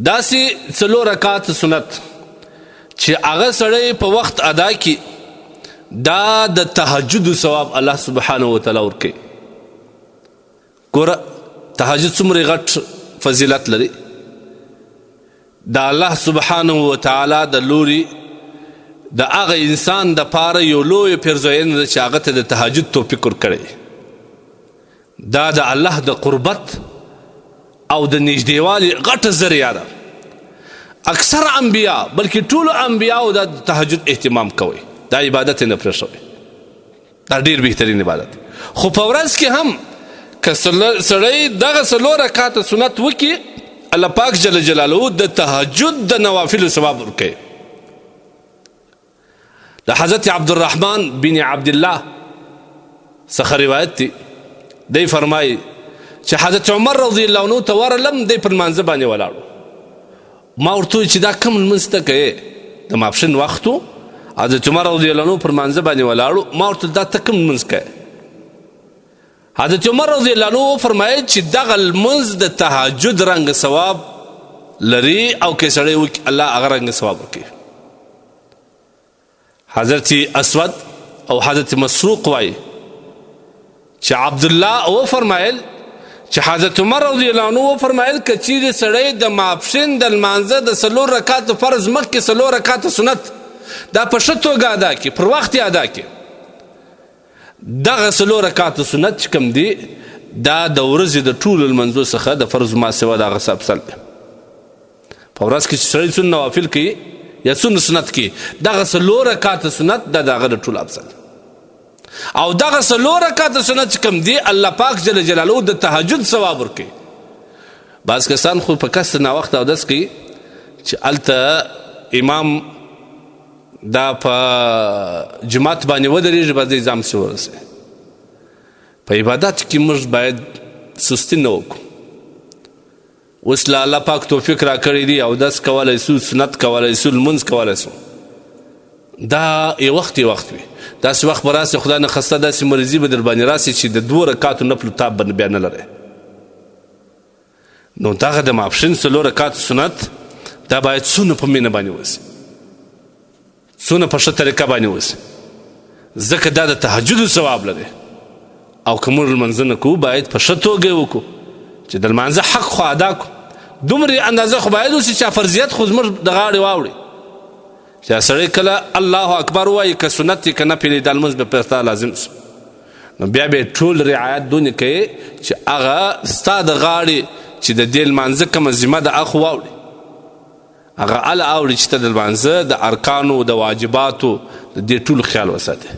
داسې څلور رکعات سنت چې هغه سړی په وخت ادا کی، دا د تهجد ثواب الله سبحانه وتعالی ورکوي. ګوره تهجد څومره غټ فضیلت لري. د الله سبحانه وتعالی د لوري د هغه انسان د پاره یو لوی پیرزوینه ده چې هغه ته د تهجد توفیق ورکړي. دا د الله د قربت او د نږدېوالي غټه ذریعه ده. اکثر انبیا، بلکې ټولو انبیاو د تهجد اهتمام کوي، دا عبادت نه پرېښوي، دا ډیر بهترین عبادت. خو په ورځ کې هم که سړی دغه څلور رکعاته سنت وکړي، الله پاک جل جلاله د تهجد د نوافلو ثواب ورکوي. د حضرت عبدالرحمن بن عبدالله څخه روایت دی، دی فرمایي چې حضرت عمر رضی الله عنه ته ورغلم، دی پر لمانځه باندې ولاړو. ما ورته وویل چې دا کوم لمونځ ته کوې؟ د ماپښین وخت و، حضرت عمر رضی الله عنه پر لمانځه باندې ولاړو. ما ورته دا ته کوم لمونځ کوې؟ حضرت عمر رضی الله عنه وفرمایل چې دغه لمونځ د تهجد رنګ ثواب لري او که سړی وکړي الله هغه رنګ ثواب ورکوي. حضرت اسود او حضرت مسروق وایي چې عبد الله وفرمایل چې حضرت عمر رضی الله عنه وفرمایل که چیرې سړی د ماپښین د لمانځه د څلور رکعاتو فرض مخکې څلور رکعاته سنت دا په ښه توګه ادا کړي، پر وخت یې ادا کړي، دغه څلور رکعاته سنت چې کوم دي دا د ورځې د ټولو لمانځو څخه د فرض ما سوا د هغه څه افضل دی. په ورځ کې چې سړی څونه نوافل کوي یا څونه سنت کوي، دغه څلور رکعاته سنت دا د هغه د ټولو افضل دی. او دغه څلور رکعاته سنت چې کوم دي الله پاک جل جلاله د تهجد ثواب ورکوي. بعض کسان خو په کس ناوخته اودس کوي چې هلته امام دا په جومات باندې ودرېږي، بس دی ځان پسې ورسوي. په عبادت کې موږ باید سستي نه وکړو. اوس له الله پاک توفیق راکړی دی، اودس کولی سو، سنت کولی سو، لمونځ کولی سو. دا یو وخت یو وخت وي، داسې وخت به راسي خدای نه خسته داسې مریضي به در باندې راسي چې د دوو رکعاتو نفلو تاب به بیا نه لرې. نو دغه د ماپښین څلور رکعات سنت دا باید څونه په مینه باندې وسي، څونه په ښه طریقه باندې وسي، ځکه دا د تهجد ثواب لري. او که موږ لمونځونه کوو باید په ښه توګه یې وکړو چې د لمانځه حق خو ادا کړو. دومره اندازه خو باید وسي چې فرضیت خو زموږ د غاړې واوړي، چې سړی کله الله اکبر وایي که سنت یې که نفل یې دا لمونځ به پر تا لازم سو، نو بیا به ټول رعایت دونې کوي چې هغه ستا د غاړې چې د دې لمانځه کومه ذمه ده هغه خو واوړي، هغه هله اوړي چې ته د لمانځه د ارکانو د واجباتو د دې ټول خیال وساتې.